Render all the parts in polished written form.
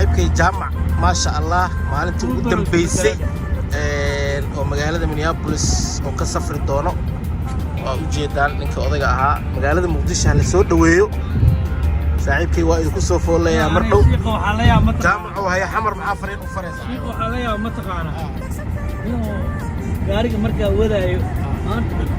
Saaxiibkay Jaamac, maasha Allah, maalintii ugu dambeysay oo magaalada Minneapolis oo ka safri doono waa ujeedaan. Ninka odayga ahaa magaalada Muqdisho ha la soo dhoweeyo. Saaxiibkay waa idinku soo foolayaa mar dhow. Shiiqa waxaa la yaab mataqaana. Jaamac oo haya Xamar, maxaa fariin u faraysaa? Shiiqa waxaa la yaab mataqaana inuu gaariga markaa wadaayo maanta dhan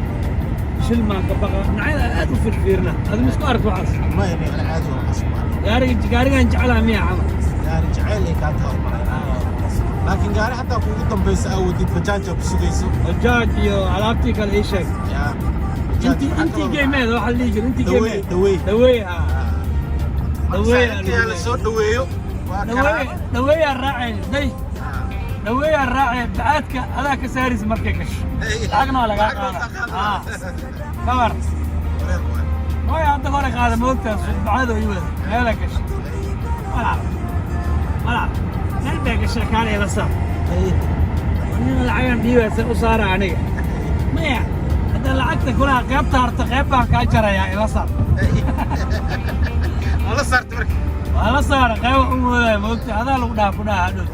shil maan ka baqa, dhinacyada aad u firfiirna. Adi ma isku aragto waxaas? Maya, ana caadi waa waxaas u arag. Gaariga gaarigan jeclaa miya camal? Gaari jacayl ay kaa tahay malaynaa, laakiin gaari xataa kuugu dambaysa aa wadid, bajaaja ku sugayso. Bajaaj iyo alaabtii kale ii sheeg. Yaa. Intii geemeed waxaa la dhihi jiray intii Dhaweey. geemeed. Dhaweey. Dhaweey, ha, dhaweey. Saaxiibkii ha la soo dhoweeyo, waa karaa. Dhaweey, dhaweeyaa raacay day, dhaweeyaa raacay. Bacaadka adaa ka saaraysa markay gasho, lacagna waa lagaa qaada. Kabar maya hadda hore qaada moogtaa, bacaad oo ii wada meela gashay, walaal walaal meel bay gashay, kaala ila saar. Nin lacagan dhiibaysa u saara aniga maya. Hadda lacagta kulaha qaybta harta, qayb baan kaa jarayaa, ila saar. Mala saarta marka? Waa la saara, qayb u moodaya moogta. Adaa lagu dhaha, ku dhaha hadhowt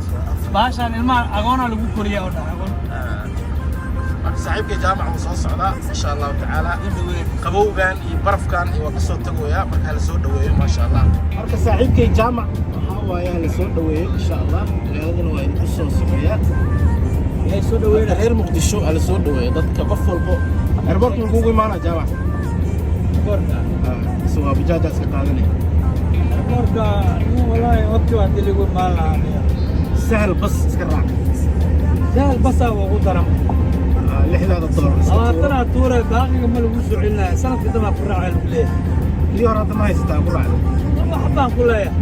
baashaan ilmaha agoonaa lagu koriya oo dhaha agoon. Marka saaxiibkay Jaamac wuu soo socdaa, insha Allahu tacaala. Qabowgan iyo barafkan iyo waa ka soo tagoyaa. Marka hala soo dhoweeyo, maasha Allah. Marka saaxiibkay Jaamac waxaa waaye hala soo dhoweeyo, insha Allah. Magaaladana waa idinku soo socoyaa. Yay soo Dadka dhaweynaya? Reer Muqdisho hala soo dhoweeyo. Dadka qof walbo airportka kugu imaanaa, Jaamac. Boorka? Mise waa bajaajaas ka qaadanaya? Boorka nin walaahi waqti waa hadii lagu imaan lahaa aniga. Sahal bas iska raac. Sahal basaa ugu daran. $60 iska tuuro. 20-aa tuure, baaqiga ma lagu soo celinaya. Sanadka dambaa ku raacay lagu leeyahay. Kii hore hadda ma haysataa ku raacday? Wax baan ku leeyahay.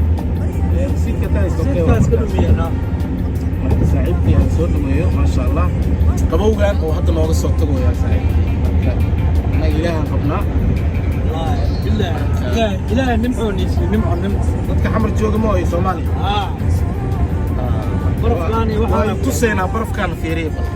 Rasiidka taa iska okay. Rasiidkaa iska dhumiya no. Marka saaxiibkii aan soo dhaweeyo, maasha Allah. Qabowgan oo hadda nooga soo tagoyaa saaxiibkii. Marka annaga Ilaahan qabnaa. Wallaahi bilaahi, Ilaahay Ilaahay nimcoo niisiyo, nimco nimco. Dadka Xamar jooga ma oyo Soomaaliya. Haa, barafkaan iyo waxaan Waan tusaynaa barafkaan, fiiriya bal.